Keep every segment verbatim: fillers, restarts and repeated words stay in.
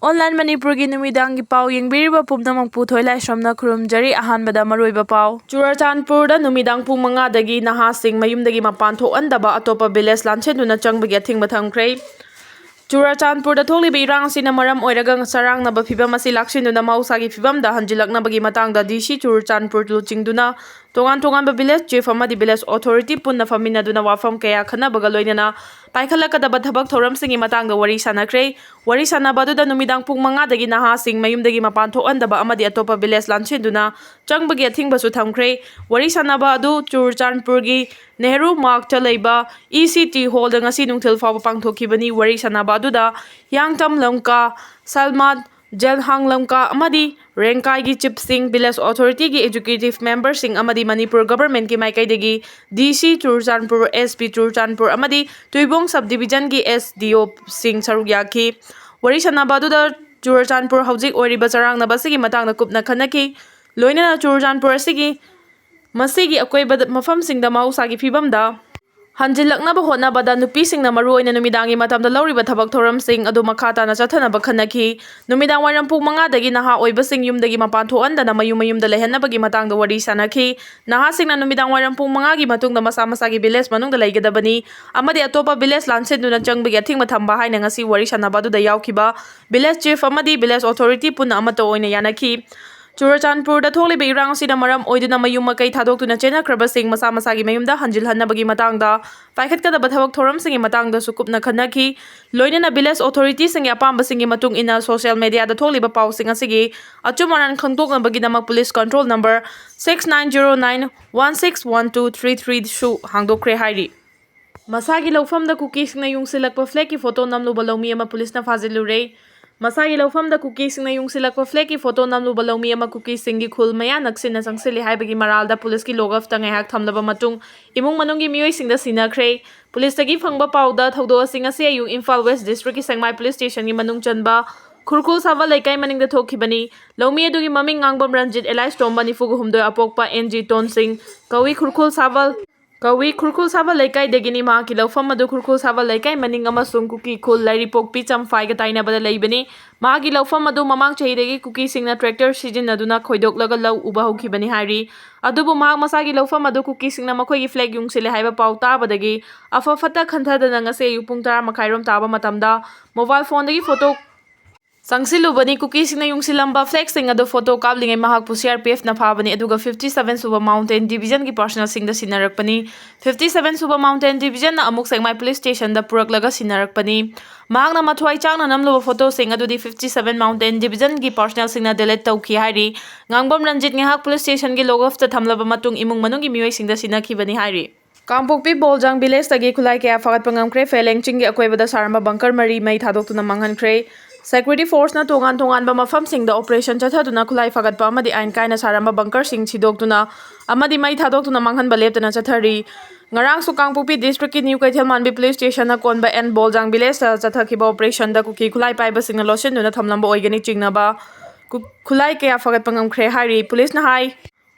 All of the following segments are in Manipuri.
Online ꯃꯅꯤꯄꯨꯔꯒꯤ ꯅꯨꯃꯤꯗꯥꯡꯒꯤ ꯄꯥꯎ ꯌꯦꯡꯕꯤꯔꯤꯕ ꯄꯨꯝꯅꯃꯛꯄꯨ ꯊꯣꯏꯂꯥꯏꯁ꯭ꯔꯝꯅ ꯈꯨꯔꯨꯝꯖꯔꯤ꯫ ꯑꯍꯥꯟꯕꯗ ꯃꯔꯨꯑꯣꯏꯕ ꯄꯥꯎ꯫ ꯆꯨꯔꯆꯥꯟꯄꯨꯔꯗ ꯅꯨꯃꯤꯗꯥꯡ ꯄꯨꯡ ꯃꯉꯥꯗꯒꯤ ꯅꯍꯥꯁꯤꯡ ꯃꯌꯨꯝꯗꯒꯤ ꯃꯄꯥꯟ ꯊꯣꯛꯍꯟꯗꯕ ꯑꯇꯣꯞꯄ village ꯂꯥꯟꯁꯤꯟꯗꯨꯅ ꯆꯪꯕꯒꯤ ꯑꯊꯤꯡꯕ ꯊꯝꯈ꯭ꯔꯦ꯫ ꯆꯨꯔꯆꯥꯟꯄꯨꯔꯗ ꯊꯣꯛꯂꯤꯕ ꯏꯔꯥꯡ ꯑꯁꯤꯅ ꯃꯔꯝ ꯑꯣꯏꯔꯒ ꯆꯔꯥꯡꯅꯕ ꯐꯤꯚꯝ ꯑꯁꯤ ꯂꯥꯛꯁꯤꯟꯗꯨꯅ ꯃꯍꯧꯁꯥꯒꯤ ꯐꯤꯚꯝꯗ ꯍꯟꯖꯤꯜꯂꯛꯅꯕꯒꯤ ꯃꯇꯥꯡꯗ D C ꯆꯨꯔꯆꯥꯟꯄꯨꯔ ꯂꯨꯆꯤꯡꯗꯨꯅ ꯇꯣꯉꯥꯟ ꯇꯣꯉꯥꯟꯕ village chief ꯑꯃꯗꯤ village authority ꯄꯨꯟꯅ ꯐꯝꯃꯤꯟꯅꯗꯨꯅ ꯋꯥꯐꯝ ꯀꯌꯥ ꯈꯟꯅꯕꯒ ꯂꯣꯏꯅꯅ ꯄꯥꯏꯈꯠꯂꯛꯀꯗꯕ ꯊꯕꯛ ꯊꯧꯔꯝꯁꯤꯡꯒꯤ ꯃꯇꯥꯡꯗ ꯋꯥꯔꯤ ꯁꯥꯟꯅꯈ꯭ꯔꯦ꯫ ꯋꯥꯔꯤ ꯁꯥꯟꯅꯕ ꯑꯗꯨꯗ ꯅꯨꯃꯤꯗꯥꯡ ꯄꯨꯡ ꯃꯉꯥꯗꯒꯤ ꯅꯍꯥꯁꯤꯡ ꯃꯌꯨꯝꯗꯒꯤ ꯃꯄꯥꯟ ꯊꯣꯛꯍꯟꯗꯕ ꯑꯃꯗꯤ ꯑꯇꯣꯞꯄ village ꯂꯥꯟꯁꯤꯟꯗꯨꯅ ꯆꯪꯕꯒꯤ ꯑꯊꯤꯡꯕꯁꯨ ꯊꯝꯈ꯭ꯔꯦ꯫ ꯋꯥꯔꯤ ꯁꯥꯟꯅꯕ ꯑꯗꯨ ꯆꯨꯔꯆꯥꯟꯄꯨꯔꯒꯤ ꯅꯦꯍꯔꯨ ꯃꯥꯔꯛꯇ ꯂꯩꯕ E C T hall ꯗ ꯉꯁꯤ ꯅꯨꯡꯊꯤꯜ ꯐꯥꯎꯕ ꯄꯥꯡꯊꯣꯛꯈꯤꯕꯅꯤ꯫ ꯋꯥꯔꯤ ꯁꯥꯟꯅꯕ ꯑꯗꯨꯗ ꯍꯤꯌꯥꯡꯊꯝ ꯂꯝꯀꯥ, ꯁꯜꯃꯥꯠ, ꯖꯦꯜꯍꯥꯡ ꯂꯝꯀꯥ ꯑꯃꯗꯤ ꯔꯦꯡꯀꯥꯏꯒꯤ chief ꯁꯤꯡ, village authority ꯒꯤ executive member ꯁꯤꯡ ꯑꯃꯗꯤ ꯃꯅꯤꯄꯨꯔ government ꯀꯤ ꯃꯥꯏꯀꯩꯗꯒꯤ D C Churachandpur, S P Churachandpur ꯑꯃꯗꯤ ꯇꯨꯏꯕꯣꯡ sub division ꯒꯤ S D O ꯁꯤꯡ ꯁꯔꯨꯛ ꯌꯥꯈꯤ꯫ ꯋꯥꯔꯤ ꯁꯥꯟꯅꯕ ꯑꯗꯨꯗ ꯆꯨꯔꯆꯥꯟꯄꯨꯔ ꯍꯧꯖꯤꯛ ꯑꯣꯏꯔꯤꯕ ꯆꯔꯥꯡꯅꯕ ꯑꯁꯤꯒꯤ ꯃꯇꯥꯡꯗ ꯀꯨꯞꯅ ꯈꯟꯅꯈꯤ꯫ ꯂꯣꯏꯅꯅ ꯆꯨꯔꯆꯥꯟꯄꯨꯔ ꯑꯁꯤꯒꯤ ꯃꯁꯤꯒꯤ ꯑꯀꯣꯏꯕꯗ ꯃꯐꯝꯁꯤꯡꯗ ꯃꯍꯧꯁꯥꯒꯤ ꯐꯤꯕꯝꯗ ꯍꯟꯖꯤꯜꯂꯛꯅꯕ ꯍꯣꯠꯅꯕꯗ ꯅꯨꯄꯤꯁꯤꯡꯅ ꯃꯔꯨꯑꯣꯏꯅ ꯅꯨꯃꯤꯗꯥꯡꯒꯤ ꯃꯇꯝꯗ ꯂꯧꯔꯤꯕ ꯊꯕꯛ ꯊꯧꯔꯝꯁꯤꯡ ꯑꯗꯨ ꯃꯈꯥ ꯇꯥꯅ ꯆꯠꯊꯅꯕ ꯈꯟꯅꯈꯤ꯫ ꯅꯨꯃꯤꯗꯥꯡ ꯋꯥꯏꯔꯝ ꯄꯨꯡ ꯃꯉꯥꯗꯒꯤ ꯅꯍꯥ ꯑꯣꯏꯕꯁꯤꯡ ꯌꯨꯝꯗꯒꯤ ꯃꯄꯥꯟ ꯊꯣꯛꯍꯟꯗꯅ ꯃꯌꯨꯝ ꯃꯌꯨꯝꯗ ꯂꯩꯍꯟꯅꯕꯒꯤ ꯃꯇꯥꯡꯗ ꯋꯥꯔꯤ ꯁꯥꯟꯅꯈꯤ꯫ ꯅꯍꯥꯁꯤꯡꯅ ꯅꯨꯃꯤꯗꯥꯡ ꯋꯥꯏꯔꯝ ꯄꯨꯡ ꯃꯉꯥꯒꯤ ꯃꯇꯨꯡꯗ ꯃꯁꯥ ꯃꯁꯥꯒꯤ village ꯃꯅꯨꯡꯗ ꯂꯩꯒꯗꯕꯅꯤ ꯑꯃꯗꯤ ꯑꯇꯣꯞꯄ village ꯂꯥꯟꯁꯤꯟꯗꯨꯅ ꯆꯪꯕꯒꯤ ꯑꯊꯤꯡꯕ ꯊꯝꯕ ꯍꯥꯏꯅ ꯉꯁꯤ ꯋꯥꯔꯤ ꯁꯥꯟꯅꯕ ꯑꯗꯨꯗ ꯌꯥꯎꯈꯤꯕ village chief ꯑꯃꯗꯤ village authority ꯄꯨꯟꯅ ꯑꯃꯠꯇ ꯑꯣꯏꯅ ꯌꯥꯅꯈꯤ꯫ ꯆꯨꯔꯆꯥꯟꯄꯨꯔꯗ ꯊꯣꯛꯂꯤꯕ ꯏꯔꯥꯡ ꯑꯁꯤꯅ ꯃꯔꯝ ꯑꯣꯏꯗꯨꯅ ꯃꯌꯨꯝ ꯃꯀꯩ ꯊꯥꯗꯣꯛꯇꯨꯅ ꯆꯦꯟꯅꯈ꯭ꯔꯕꯁꯤꯡ ꯃꯁꯥ ꯃꯁꯥꯒꯤ ꯃꯌꯨꯝꯗ ꯍꯟꯖꯤꯜꯍꯟꯅꯕꯒꯤ ꯃꯇꯥꯡꯗ ꯄꯥꯏꯈꯠꯀꯗꯕ ꯊꯕꯛ ꯊꯧꯔꯝꯁꯤꯡꯒꯤ ꯃꯇꯥꯡꯗꯁꯨ ꯀꯨꯞꯅ ꯈꯟꯅꯈꯤ꯫ ꯂꯣꯏꯅꯅ village authority ꯁꯤꯡꯒꯤ ꯑꯄꯥꯝꯕꯁꯤꯡꯒꯤ ꯃꯇꯨꯡ ꯏꯟꯅ social media ꯗ ꯊꯣꯛꯂꯤꯕꯕ ꯄꯥꯎꯁꯤꯡ ꯑꯁꯤꯒꯤ ꯑꯆꯨꯝ ꯑꯔꯥꯟ ꯈꯪꯗꯣꯛꯅꯕꯒꯤꯗꯃꯛ police control number six nine zero nine one six one two three three ꯁꯨ ꯍꯥꯡꯗꯣꯛꯈ꯭ꯔꯦ ꯍꯥꯏꯔꯤ꯫ ꯃꯁꯥꯒꯤ ꯂꯧꯐꯝꯗ ꯀꯨꯀꯤꯁꯤꯡꯅ ꯌꯨꯡꯁꯤꯜꯂꯛꯄ flag ꯀꯤ photo ꯅꯝꯂꯨꯕ ꯂꯧꯃꯤ ꯑꯃ police ꯅ ꯐꯥꯖꯤꯜꯂꯨꯔꯦ꯫ ꯃꯁꯥꯒꯤ ꯂꯧꯐꯝꯗ ꯀꯨꯀꯤꯁꯤꯡꯅ ꯌꯨꯡꯁꯤꯜꯂꯛꯄ flag ꯀꯤ photo ꯅꯝꯂꯨꯕ ꯂꯧꯃꯤ ꯑꯃ ꯀꯨꯀꯤꯁꯤꯡꯒꯤ ꯈꯨꯜ ꯃꯌꯥ ꯅꯛꯁꯤꯟꯅ ꯆꯪꯁꯤꯜꯂꯤ ꯍꯥꯏꯕꯒꯤ ꯃꯔꯥꯜꯗ police ꯀꯤ ꯂꯣꯛꯑꯞꯇ ꯉꯥꯏꯍꯥꯛ ꯊꯝꯂꯕ ꯃꯇꯨꯡ ꯏꯃꯨꯡ ꯃꯅꯨꯡꯒꯤ ꯃꯤꯑꯣꯏꯁꯤꯡꯗ ꯁꯤꯟꯅꯈ꯭ꯔꯦ꯫ Police ꯇꯒꯤ ꯐꯪꯕ ꯄꯥꯎꯗ ꯊꯧꯗꯣꯛ ꯑꯁꯤ ꯉꯁꯤ ꯑꯌꯨꯛ ꯏꯝꯐꯥꯜ West District ꯀꯤ ꯁꯦꯡꯃꯥꯏ police station ꯒꯤ ꯃꯅꯨꯡ ꯆꯟꯕ ꯈꯨꯔꯈꯨꯜ ꯁꯥꯕꯜ ꯂꯩꯀꯥꯏ ꯃꯅꯤꯡꯗ ꯊꯣꯛꯈꯤꯕꯅꯤ꯫ ꯂꯧꯃꯤ ꯑꯗꯨꯒꯤ ꯃꯃꯤꯡ ꯉꯥꯡꯕꯝ ꯔꯟꯖꯤꯠ alias ꯇꯣꯝꯕ, ꯅꯤꯐꯨ ꯍꯨꯝꯗꯣꯏ ꯑꯄꯣꯛꯄ, N G ꯇꯣꯟꯁꯤꯡ ꯀꯧꯏ꯫ ꯈꯨꯔꯈꯨꯜ ꯁꯥꯕꯜ ꯀꯧꯏ꯫ ꯈꯨꯔꯈꯨꯜ ꯁꯥꯕ ꯂꯩꯀꯥꯏꯗꯒꯤꯅꯤ꯫ ꯃꯍꯥꯛꯀꯤ ꯂꯧꯐꯝ ꯑꯗꯨ ꯈꯨꯔꯈꯨꯜ ꯁꯥꯕ ꯂꯩꯀꯥꯏ ꯃꯅꯤꯡ ꯑꯃꯁꯨꯡ ꯀꯨꯀꯤ ꯈꯨꯜ ꯂꯥꯏꯔꯤꯄꯣꯛꯄꯤ ꯆꯝꯐꯥꯏꯒ ꯇꯥꯏꯅꯕꯗ ꯂꯩꯕꯅꯤ꯫ ꯃꯍꯥꯛꯀꯤ ꯂꯧꯐꯝ ꯑꯗꯨ ꯃꯃꯥꯡ ꯆꯍꯤꯗꯒꯤ ꯀꯨꯀꯤꯁꯤꯡꯅ ꯇ꯭ꯔꯦꯛꯇꯔ ꯁꯤꯖꯤꯟꯅꯗꯨꯅ ꯈꯣꯏꯗꯣꯛꯂꯒ ꯂꯧ ꯎꯕ ꯍꯧꯈꯤꯕꯅꯤ ꯍꯥꯏꯔꯤ꯫ ꯑꯗꯨꯕꯨ ꯃꯍꯥꯛ ꯃꯁꯥꯒꯤ ꯂꯧꯐꯝ ꯑꯗꯨ ꯀꯨꯀꯤꯁꯤꯡꯅ ꯃꯈꯣꯏꯒꯤ ꯐ꯭ꯂꯦꯒ ꯌꯨꯡꯁꯤꯜꯂꯦ ꯍꯥꯏꯕ ꯄꯥꯎ ꯇꯥꯕꯗꯒꯤ ꯑꯐ ꯐꯠꯇ ꯈꯟꯊꯗꯅ ꯉꯁꯤ ꯑꯌꯨꯛ ꯄꯨꯡ ꯇꯔꯥ ꯃꯈꯥꯏꯔꯣꯝ ꯇꯥꯕ ꯃꯇꯝꯗ ꯃꯣꯕꯥꯏꯜ ꯐꯣꯟꯗꯒꯤ ꯐꯣꯇꯣ ꯆꯪꯁꯤꯜꯂꯨꯕꯅꯤ꯫ ꯀꯨꯀꯤꯁꯤꯡꯅ ꯌꯨꯡꯁꯤꯜꯂꯝꯕ ꯐ꯭ꯂꯦꯒꯁꯤꯡ ꯑꯗꯨ ꯐꯣꯇꯣ ꯀꯥꯞꯂꯤꯉꯩ ꯃꯍꯥꯛꯄꯨ ꯁꯤ ꯑꯥꯔ ꯄꯤ ꯑꯦꯐꯅ ꯐꯥꯕꯅꯤ, ꯑꯗꯨꯒ ꯐꯤꯐꯇꯤ ꯁꯚꯦꯟ ꯁꯨꯕ ꯃꯥꯎꯟꯇꯦꯟ ꯗꯤꯕꯤꯖꯟꯒꯤ ꯄꯥꯔꯁꯅꯦꯜꯁꯤꯡꯗ ꯁꯤꯟꯅꯔꯛꯄꯅꯤ꯫ ꯐꯤꯐꯇꯤ ꯁꯚꯦꯟ ꯁꯨꯕ ꯃꯥꯎꯟꯇꯦꯟ ꯗꯤꯕꯤꯖꯟꯅ ꯑꯃꯨꯛ ꯁꯦꯛꯃꯥꯏ ꯄꯨꯂꯤꯁ ꯁ꯭ꯇꯦꯁꯟꯗ ꯄꯨꯔꯛꯂꯒ ꯁꯤꯟꯅꯔꯛꯄꯅꯤ꯫ ꯃꯍꯥꯛꯅ ꯃꯊ꯭ꯋꯥꯏ ꯆꯥꯛꯅ ꯅꯝꯂꯨꯕ ꯐꯣꯇꯣꯁꯤꯡ ꯑꯗꯨꯗꯤ ꯐꯤꯐꯇꯤ ꯁꯚꯦꯟ ꯃꯥꯎꯟꯇꯦꯟ ꯗꯤꯕꯤꯖꯟꯒꯤ ꯄꯥꯔꯁꯅꯦꯜꯁꯤꯡꯅ ꯗꯤꯂꯤꯠ ꯇꯧꯈꯤ ꯍꯥꯏꯔꯤ꯫ ꯉꯥꯡꯕꯝ ꯔꯟꯖꯤꯠ ꯉꯥꯏꯍꯥꯛ ꯄꯨꯂꯤꯁ ꯁ꯭ꯇꯦꯁꯟꯒꯤ ꯂꯣꯛ ꯑꯞꯇ ꯊꯝꯂꯕ ꯃꯇꯨꯡ ꯏꯃꯨꯡ ꯃꯅꯨꯡꯒꯤ ꯃꯤꯑꯣꯏꯁꯤꯡꯗ ꯁꯤꯟꯅꯈꯤꯕꯅꯤ ꯍꯥꯏꯔꯤ꯫ ꯀꯥꯡꯄꯣꯛꯄꯤ ꯕꯣꯜꯖꯥꯡ ꯚꯤꯂꯦꯖꯇꯒꯤ ꯈꯨꯠꯂꯥꯏ ꯀꯌꯥ ꯐꯥꯒꯠꯄ ꯉꯝꯈ꯭ꯔꯦ꯫ ꯐꯦꯂꯦꯡ ꯆꯤꯡꯒꯤ ꯑꯀꯣꯏꯕꯗ ꯁꯥꯔꯝꯕ ꯕꯪꯀꯔ ꯃꯔꯤ ꯃꯩ ꯊꯥꯗꯣꯛꯇꯨꯅ ꯃꯥꯡꯍꯟꯈ꯭ꯔꯦ꯫ ꯁꯦꯀ꯭ꯌꯨꯔꯤꯇꯤ ꯐꯣꯔꯁꯅ ꯇꯣꯉꯥꯟ ꯇꯣꯉꯥꯟꯕ ꯃꯐꯝꯁꯤꯡꯗ ꯑꯣꯄꯔꯦꯁꯟ ꯆꯠꯊꯗꯨꯅ ꯈꯨꯠꯂꯥꯏ ꯐꯥꯒꯠꯄ ꯑꯃꯗꯤ ꯑꯥꯏꯟ ꯀꯥꯏꯅ ꯁꯥꯔꯝꯕ ꯕꯪꯀꯔꯁꯤꯡ ꯁꯤꯗꯣꯛꯇꯨꯅ ꯑꯃꯗꯤ ꯃꯩ ꯊꯥꯗꯣꯛꯇꯨꯅ ꯃꯥꯡꯍꯟꯕ ꯂꯦꯞꯇꯅ ꯆꯠꯊꯔꯤ꯫ ꯉꯔꯥꯡꯁꯨ ꯀꯥꯡꯄꯣꯛꯄꯤ ꯗꯤꯁꯇ꯭ꯔꯤꯛꯀꯤ ꯅ꯭ꯌꯨ ꯀꯩꯊꯦꯜꯃꯥꯟꯕꯤ ꯄꯨꯂꯤꯁ ꯁ꯭ꯇꯦꯁꯟꯅ ꯀꯣꯟꯕ ꯑꯦꯟ ꯕꯣꯜꯖꯥꯡ ꯚꯤꯂꯦꯖꯇ ꯆꯠꯊꯈꯤꯕ ꯑꯣꯄꯔꯦꯁꯟꯗ ꯀꯨꯀꯤ ꯈꯨꯠꯂꯥꯏ ꯄꯥꯏꯕꯁꯤꯡꯅ ꯂꯣꯠꯁꯤꯟꯗꯨꯅ ꯊꯝꯂꯝꯕ ꯑꯣꯏꯒꯅꯤ ꯆꯤꯡꯅꯕ ꯀꯨ-, ꯈꯨꯠꯂꯥꯏ ꯀꯌꯥ ꯐꯥꯒꯠꯄ ꯉꯝꯈ꯭ꯔꯦ ꯍꯥꯏꯔꯤ꯫ ꯄꯨꯂꯤꯁꯅ ꯍꯥꯏ,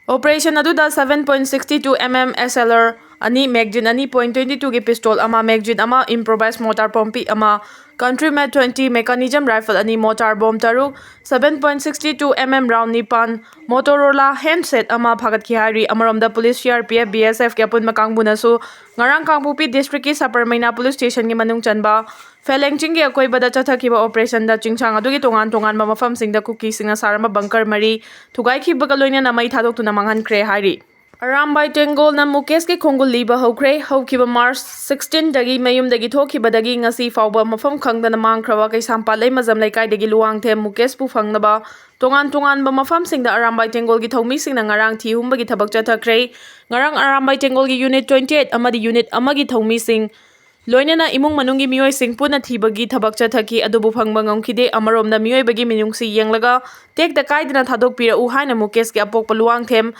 ꯑꯣꯄꯔꯦꯁꯟ ꯑꯗꯨꯗ seven point six two M M S L R ꯑꯅꯤ, magazine ꯑꯅꯤ point twenty twoꯒꯤ pistol ꯑꯃ, magazine ꯑꯃ, improvised mortar ꯄꯣꯝꯄꯤ ꯑꯃ, country made twenty mechanism rifle ꯑꯅꯤ, mortar bomb ꯇꯔꯨꯛ, seven point six two M M round ꯅꯤꯄꯥꯟ, Motorola handset ꯑꯃ ꯐꯥꯒꯠꯈꯤ ꯍꯥꯏꯔꯤ꯫ ꯑꯃꯔꯣꯝꯗ police, C R P F, B S Fꯀꯤ ꯑꯄꯨꯟꯕ ꯀꯥꯡꯕꯨꯅꯁꯨ ꯉꯔꯥꯡ ꯀꯥꯡꯄꯣꯛꯄꯤ ꯗꯤꯁꯇ꯭ꯔꯤꯛꯀꯤ ꯁꯄꯔꯃꯩꯅꯥ ꯄꯨꯂꯤꯁ ꯁ꯭ꯇꯦꯁꯟꯒꯤ ꯃꯅꯨꯡ ꯆꯟꯕ ꯐꯦꯂꯦꯡ ꯆꯤꯡꯒꯤ ꯑꯀꯣꯏꯕꯗ ꯆꯠꯊꯈꯤꯕ ꯑꯣꯄꯔꯦꯁꯟꯗ ꯆꯤꯡꯁꯥꯡ ꯑꯗꯨꯒꯤ ꯇꯣꯉꯥꯟ ꯇꯣꯉꯥꯟꯕ ꯃꯐꯝꯁꯤꯡꯗ ꯀꯨꯀꯤꯁꯤꯡꯅ ꯁꯥꯔꯝꯕ ꯕꯪꯀꯔ ꯃꯔꯤ ꯊꯨꯒꯥꯏꯈꯤꯕꯒ ꯂꯣꯏꯅꯅ ꯃꯩ ꯊꯥꯗꯣꯛꯇꯨꯅ ꯃꯥꯡꯍꯟꯈ꯭ꯔꯦ ꯍꯥꯏꯔꯤ꯫ ꯑꯔꯥꯝꯕꯥꯏ ꯇꯦꯡꯒꯣꯜꯅ ꯃꯨꯀꯦꯁꯀꯤ ꯈꯣꯡꯒꯨꯜ ꯂꯤꯕ ꯍꯧꯈ꯭ꯔꯦ꯫ ꯍꯧꯈꯤꯕ ꯃꯥꯔꯆ sixteenꯗꯒꯤ ꯃꯌꯨꯝꯗꯒꯤ ꯊꯣꯛꯈꯤꯕꯗꯒꯤ ꯉꯁꯤ ꯐꯥꯎꯕ ꯃꯐꯝ ꯈꯪꯗꯅ ꯃꯥꯡꯈ꯭ꯔꯕ ꯀꯩꯁꯥꯝꯄꯥꯠ ꯂꯩꯃꯖꯝ ꯂꯩꯀꯥꯏꯗꯒꯤ ꯂꯨꯋꯥꯡꯊꯦꯝ ꯃꯨꯀꯦꯁꯄꯨ ꯐꯪꯅꯕ ꯇꯣꯉꯥꯟ ꯇꯣꯉꯥꯟꯕ ꯃꯐꯝꯁꯤꯡꯗ ꯑꯔꯥꯝꯕꯥꯏ ꯇꯦꯡꯒꯣꯜꯒꯤ ꯊꯧꯃꯤꯁꯤꯡꯅ ꯉꯔꯥꯡ ꯊꯤ ꯍꯨꯝꯕꯒꯤ ꯊꯕꯛ ꯆꯠꯊꯈ꯭ꯔꯦ꯫ ꯉꯔꯥꯡ ꯑꯔꯥꯝꯕꯥꯏ ꯇꯦꯡꯒꯣꯜꯒꯤ unit twenty eight ꯑꯃꯗꯤ unit ꯑꯃꯒꯤ ꯊꯧꯃꯤꯁꯤꯡ ꯂꯣꯏꯅꯅ ꯏꯃꯨꯡ ꯃꯅꯨꯡꯒꯤ ꯃꯤꯑꯣꯏꯁꯤꯡ ꯄꯨꯟꯅ ꯊꯤꯕꯒꯤ ꯊꯕꯛ ꯆꯠꯊꯈꯤ, ꯑꯗꯨꯕꯨ ꯐꯪꯕ ꯉꯝꯈꯤꯗꯦ꯫ ꯑꯃꯔꯣꯝꯗ ꯃꯤꯑꯣꯏꯕꯒꯤ ꯃꯤꯅꯨꯡꯁꯤ ꯌꯦꯡꯂꯒ ꯇꯦꯛꯇ ꯀꯥꯏꯗꯅ ꯊꯥꯗꯣꯛꯄꯤꯔꯛꯎ ꯍꯥꯏꯅ ꯃꯨꯀꯦꯁꯀꯤ ꯑꯄꯣꯛꯄ ꯂꯨꯋꯥꯡꯊꯦꯝ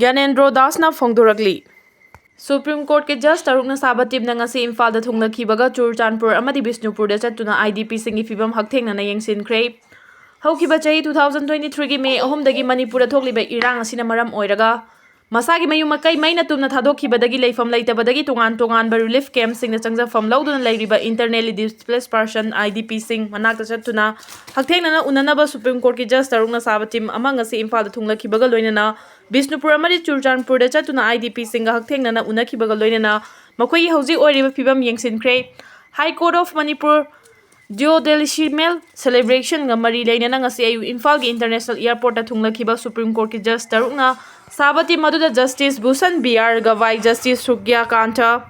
ꯒ꯭ꯌꯥꯅꯦꯟꯗ꯭ꯔꯣ ꯗꯥꯁꯅ ꯐꯣꯡꯗꯣꯔꯛꯂꯤ꯫ ꯁꯨꯄ꯭ꯔꯤꯝ ꯀꯣꯔꯠꯀꯤ ꯖꯖ ꯇꯔꯨꯛꯅ ꯁꯥꯕ ꯇꯤꯝꯅ ꯉꯁꯤ ꯏꯝꯐꯥꯜꯗ ꯊꯨꯡꯂꯈꯤꯕꯒ ꯆꯨꯔꯆꯥꯟꯄꯨꯔ ꯑꯃꯗꯤ ꯕꯤꯁꯅꯨꯄꯨꯔꯗ ꯆꯠꯇꯨꯅ IDPꯁꯤꯡꯒꯤ ꯐꯤꯕꯝ ꯍꯛꯊꯦꯡꯅꯅ ꯌꯦꯡꯁꯤꯟꯈ꯭ꯔꯦ꯫ ꯍꯧꯈꯤꯕ ꯆꯍꯤ two thousand twenty threeꯒꯤ ꯃꯦ ꯑꯍꯨꯝꯗꯒꯤ ꯃꯅꯤꯄꯨꯔꯗ ꯊꯣꯛꯂꯤꯕ ꯏꯔꯥꯡ ꯑꯁꯤꯅ ꯃꯔꯝ ꯑꯣꯏꯔꯒ ꯃꯁꯥꯒꯤ ꯃꯌꯨꯝ ꯃꯀꯩ ꯃꯩꯅ ꯇꯨꯝꯅ ꯊꯥꯗꯣꯛꯈꯤꯕꯗꯒꯤ ꯂꯩꯐꯝ ꯂꯩꯇꯕꯗꯒꯤ ꯇꯣꯉꯥꯟ ꯇꯣꯉꯥꯟꯕ relief camp ꯁꯤꯡꯗ ꯆꯪꯖꯐꯝ ꯂꯧꯗꯨꯅ ꯂꯩꯔꯤꯕ internally displaced person, I D P ꯁꯤꯡ ꯃꯅꯥꯛꯇ ꯆꯠꯇꯨꯅ ꯍꯛꯊꯦꯡꯅꯅ ꯎꯅꯅꯕ Supreme Court ꯀꯤ judge ꯇꯔꯨꯛꯅ ꯁꯥꯕ team ꯑꯃ ꯉꯁꯤ ꯏꯝꯐꯥꯜꯗ ꯊꯨꯡꯂꯈꯤꯕꯒ ꯂꯣꯏꯅꯅ ꯕꯤꯁꯅꯨꯄꯨꯔ ꯑꯃꯗꯤ ꯆꯨꯔꯆꯥꯟꯄꯨꯔꯗ ꯆꯠꯇꯨꯅ I D P ꯁꯤꯡꯒ ꯍꯛꯊꯦꯡꯅꯅ ꯎꯅꯈꯤꯕꯒ ꯂꯣꯏꯅꯅ ꯃꯈꯣꯏꯒꯤ ꯍꯧꯖꯤꯛ ꯑꯣꯏꯔꯤꯕ ꯐꯤꯕꯝ ꯌꯦꯡꯁꯤꯟꯈ꯭ꯔꯦ꯫ High Court of Manipur Duodecimale celebration ꯒ ꯃꯔꯤ ꯂꯩꯅꯅ ꯉꯁꯤ ꯑꯌꯨꯛ ꯏꯝꯐꯥꯜꯒꯤ International Airport ꯇ ꯊꯨꯡꯂꯈꯤꯕ Supreme Court ꯀꯤ judge ꯇꯔꯨꯛꯅ ꯁꯥꯕ team ꯑꯗꯨꯗ Justice Bhushan B R Gavai, Justice Surya Kanta,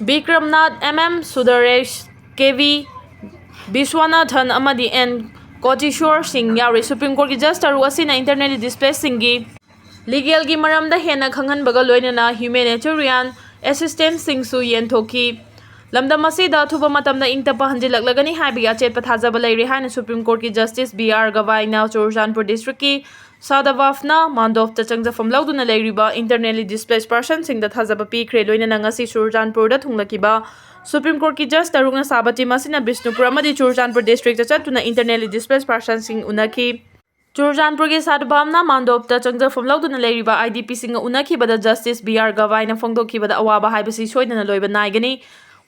Bikramnath, M M Sundaresh, K V Viswanathan ꯑꯃꯗꯤ N Kotishore ꯁꯤꯡ ꯌꯥꯎꯔꯤ꯫ Supreme Court ꯀꯤ judge ꯇꯔꯨꯛ ꯑꯁꯤꯅ internally displaced ꯁꯤꯡꯒꯤ legal ꯒꯤ ꯃꯔꯝꯗ ꯍꯦꯟꯅ ꯈꯪꯍꯟꯕꯒ ꯂꯣꯏꯅꯅ humanitarian assistance ꯁꯤꯡꯁꯨ ꯌꯦꯟꯊꯣꯛꯈꯤ꯫ ꯂꯝꯗꯝ ꯑꯁꯤꯗ ꯑꯊꯨꯕ ꯃꯇꯝꯗ ꯏꯪ ꯇꯞꯄ ꯍꯟꯖꯤꯜꯂꯛꯂꯒꯅꯤ ꯍꯥꯏꯕꯒꯤ ꯑꯆꯦꯠꯄ ꯊꯥꯖꯕ ꯂꯩꯔꯦ ꯍꯥꯏꯅ Supreme Court ꯀꯤ Justice B R Gavai ꯅ ꯆꯨꯔꯆꯥꯟꯄꯨꯔ district ꯀꯤ ꯁꯥꯗꯕꯥꯐꯅꯥ ꯃꯥꯟꯗꯣꯞꯇ ꯆꯪꯖꯐꯝ ꯂꯧꯗꯨꯅ ꯂꯩꯔꯤꯕ internally displaced person ꯁꯤꯡꯗ ꯊꯥꯖꯕ ꯄꯤꯈ꯭ꯔꯦ꯫ ꯂꯣꯏꯅꯅ ꯉꯁꯤ ꯆꯨꯔꯆꯥꯟꯄꯨꯔꯗ ꯊꯨꯡꯂꯈꯤꯕ Supreme Court ꯀꯤ judge ꯇꯔꯨꯛꯅ ꯁꯥꯕ team ꯑꯁꯤꯅ ꯕꯤꯁꯅꯨꯄꯨꯔ ꯑꯃꯗꯤ ꯆꯨꯔꯆꯥꯟꯄꯨꯔ district ꯇ ꯆꯠꯇꯨꯅ internally displaced person ꯁꯤꯡ ꯎꯅꯈꯤ꯫ ꯆꯨꯔꯆꯥꯟꯄꯨꯔꯒꯤ ꯁꯥꯗꯕꯥꯐꯅꯥ ꯃꯥꯟꯗꯣꯞꯇ ꯆꯪꯖꯐꯝ ꯂꯧꯗꯨꯅ ꯂꯩꯔꯤꯕ I D P ꯁꯤꯡꯒ ꯎꯅꯈꯤꯕꯗ Justice B R Gavai ꯅ ꯐꯣꯡꯗꯣꯛꯈꯤꯕꯗ ꯑꯋꯥꯕ ꯍꯥꯏꯕꯁꯤ ꯁꯣꯏꯗꯅ ꯂꯣꯏꯕ ꯅꯥꯏꯒꯅꯤ꯫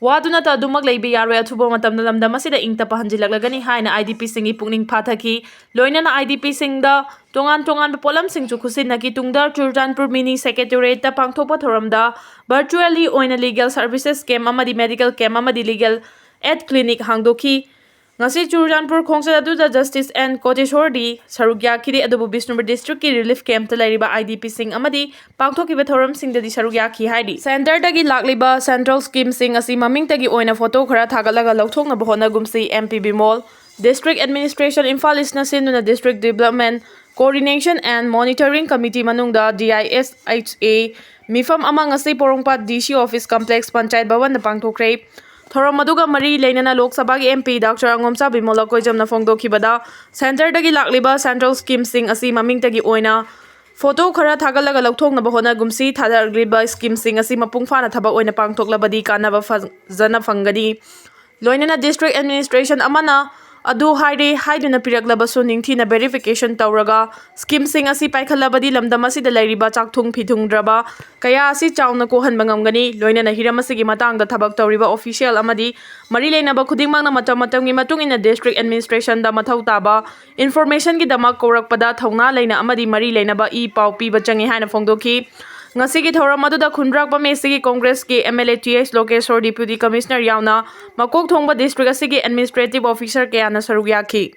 ꯋꯥꯗꯨꯅꯇ ꯑꯗꯨꯃꯛ ꯂꯩꯕ ꯌꯥꯔꯣꯏ, ꯑꯊꯨꯕ ꯃꯇꯝꯗ ꯂꯝꯗꯝ ꯑꯁꯤꯗ ꯏꯪ ꯇꯞꯄ ꯍꯟꯖꯤꯜꯂꯛꯂꯒꯅꯤ ꯍꯥꯏꯅ I D P ꯁꯤꯡꯒꯤ ꯄꯨꯛꯅꯤꯡ ꯐꯥꯊꯈꯤ꯫ ꯂꯣꯏꯅꯅ I D P ꯁꯤꯡꯗ ꯇꯣꯉꯥꯟ ꯇꯣꯉꯥꯟꯕ ꯄꯣꯠꯂꯝꯁꯤꯡꯁꯨ ꯈꯨꯠꯁꯤꯟꯅꯈꯤ꯫ ꯇꯨꯡꯗ ꯆꯨꯔꯆꯥꯟꯄꯨꯔ mini secretariat ꯇ ꯄꯥꯡꯊꯣꯛꯄ ꯊꯧꯔꯝꯗ virtually ꯑꯣꯏꯅ legal services camp ꯑꯃꯗꯤ medical camp ꯑꯃꯗꯤ legal aid clinic ꯍꯥꯡꯗꯣꯛꯈꯤ꯫ ꯉꯁꯤ ꯆꯨꯔꯆꯥꯟꯄꯨꯔ ꯈꯣꯡꯆꯠ ꯑꯗꯨꯗ Justice N Kotishore ꯗꯤ ꯁꯔꯨꯛ ꯌꯥꯈꯤꯗꯦ, ꯑꯗꯨꯕꯨ ꯕꯤꯁꯅꯨꯄꯨꯔ district ꯀꯤ relief camp ꯇ ꯂꯩꯔꯤꯕ I D P ꯁꯤꯡ ꯑꯃꯗꯤ ꯄꯥꯡꯊꯣꯛꯈꯤꯕ ꯊꯧꯔꯝꯁꯤꯡꯗꯗꯤ ꯁꯔꯨꯛ ꯌꯥꯈꯤ ꯍꯥꯏꯔꯤ꯫ Centre ꯗꯒꯤ ꯂꯥꯛꯂꯤꯕ central scheme ꯁꯤꯡ ꯑꯁꯤ ꯃꯃꯤꯡꯇꯒꯤ ꯑꯣꯏꯅ photo ꯈꯔ ꯊꯥꯒꯠꯂꯒ ꯂꯧꯊꯣꯛꯅꯕ ꯍꯣꯠꯅꯒꯨꯝꯁꯤ꯫ M P Bimol, District Administration, Imphal East ꯅ ꯁꯤꯟꯗꯨꯅ District Development Coordination and Monitoring Committee ꯃꯅꯨꯡꯗ D I S H A ꯃꯤꯐꯝ ꯑꯃ ꯉꯁꯤ ꯄꯣꯔꯣꯝꯄꯥꯠ D C Office Complex, panchayat ꯚꯕꯟꯗ ꯄꯥꯡꯊꯣꯛꯈ꯭ꯔꯦ꯫ ꯊꯧꯔꯝ ꯑꯗꯨꯒ ꯃꯔꯤ ꯂꯩꯅꯅ ꯂꯣꯛ ꯁꯚꯥꯒꯤ M P Doctor ꯑꯉꯣꯝꯆꯥ Bimol ꯑꯀꯣꯏꯖꯝꯅ ꯐꯣꯡꯗꯣꯛꯈꯤꯕꯗ, Centre ꯗꯒꯤ ꯂꯥꯛꯂꯤꯕ central scheme ꯁꯤꯡ ꯑꯁꯤ ꯃꯃꯤꯡꯇꯒꯤ ꯑꯣꯏꯅ photo ꯈꯔ ꯊꯥꯒꯠꯂꯒ ꯂꯧꯊꯣꯛꯅꯕ ꯍꯣꯠꯅꯒꯨꯝꯁꯤ꯫ ꯊꯥꯗꯔꯛꯂꯤꯕ scheme ꯁꯤꯡ ꯑꯁꯤ ꯃꯄꯨꯡ ꯐꯥꯅ ꯊꯕꯛ ꯑꯣꯏꯅ ꯄꯥꯡꯊꯣꯛꯂꯕꯗꯤ ꯀꯥꯟꯅꯕ ꯐꯖꯅ ꯐꯪꯒꯅꯤ꯫ ꯂꯣꯏꯅꯅ District Administration ꯑꯃꯅ ꯑꯗꯨ ꯍꯥꯏꯔꯦ ꯍꯥꯏꯗꯨꯅ ꯄꯤꯔꯛꯂꯕꯁꯨ ꯅꯤꯡꯊꯤꯅ verification ꯇꯧꯔꯒ schemeꯁꯤꯡ ꯑꯁꯤ ꯄꯥꯏꯈꯠꯂꯕꯗꯤ ꯂꯝꯗꯝ ꯑꯁꯤꯗ ꯂꯩꯔꯤꯕ ꯆꯥꯛꯊꯨꯡ ꯐꯤꯊꯨꯡꯗ꯭ꯔꯕ ꯀꯌꯥ ꯑꯁꯤ ꯆꯥꯎꯅ ꯀꯣꯛꯍꯟꯕ ꯉꯝꯒꯅꯤ꯫ ꯂꯣꯏꯅꯅ ꯍꯤꯔꯝ ꯑꯁꯤꯒꯤ ꯃꯇꯥꯡꯗ ꯊꯕꯛ ꯇꯧꯔꯤꯕ official ꯑꯃꯗꯤ ꯃꯔꯤ ꯂꯩꯅꯕ ꯈꯨꯗꯤꯡꯃꯛꯅ ꯃꯇꯝ ꯃꯇꯝꯒꯤ ꯃꯇꯨꯡ ꯏꯟꯅ district administrationꯗ ꯃꯊꯧ ꯇꯥꯕ informationꯒꯤꯗꯃꯛ ꯀꯧꯔꯛꯄꯗ ꯊꯧꯅꯥ ꯂꯩꯅ ꯑꯃꯗꯤ ꯃꯔꯤ ꯂꯩꯅꯕ ꯏ ꯄꯥꯎ ꯄꯤꯕ ꯆꯪꯏ ꯍꯥꯏꯅ ꯐꯣꯡꯗꯣꯛꯈꯤ꯫ ꯉꯁꯤꯒꯤ ꯊꯧꯔꯝ ꯑꯗꯨꯗ ꯈꯨꯟꯗ꯭ꯔꯥꯛꯄꯝ ACꯒꯤ Congressꯀꯤ MLA T H ꯂꯣꯀꯦꯁꯣꯔ, Deputy Commissioner ꯌꯥꯎꯅ ꯃꯀꯣꯛ ꯊꯣꯡꯕ district ꯑꯁꯤꯒꯤ administrative officer ꯀꯌꯥꯅ ꯁꯔꯨꯛ ꯌꯥꯈꯤ꯫